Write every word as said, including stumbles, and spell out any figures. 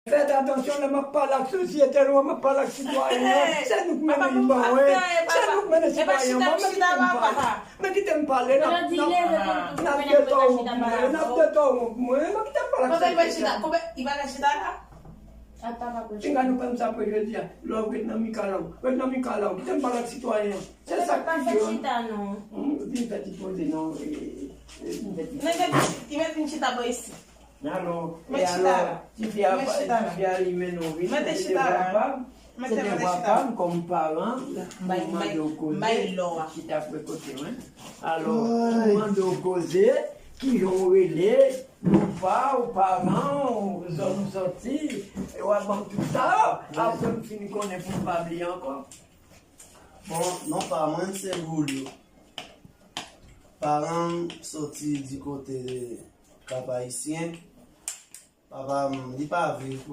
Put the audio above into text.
Fèt atansyon lè m ap pale ak sosyete nou an, m ap pale ak sitwayen an. Se nou k mennen li ban mwen. Se nou k mennen sitwayen an ban mwen. Kite m pale. Men kite m pale. N ap, n ap, n ap detò pou mwen. N ap detò pou mwen. Men kite m pale ak sosyete an. Pinga nou fè m sa pou jodi a. Love, ret nan mikalaw. Ret nan mikalaw. Kite m pale ak sitwayen an. Se sa k pi di yo. Vin fè ti poze non. Vin fè ti poze. Nèg la, li mèt vin chita bò isi. Alo, e alo, tifi a, tifi a li mennen w vini, se devwa pa m, se devwa pa m kòm paran pou mande w koze, chita pre kote mwen. Alo, pou mande w koze, kijan w rele, non pa w, paran w, zòn ou sòti, e w ap ban m tout sa yo. Apre m fin konnen pou m pa bliye ankò. Bon, non pa mwen se Julio. Paran m soti di kote Kap Ayisyen. Papa m, li pa viv pou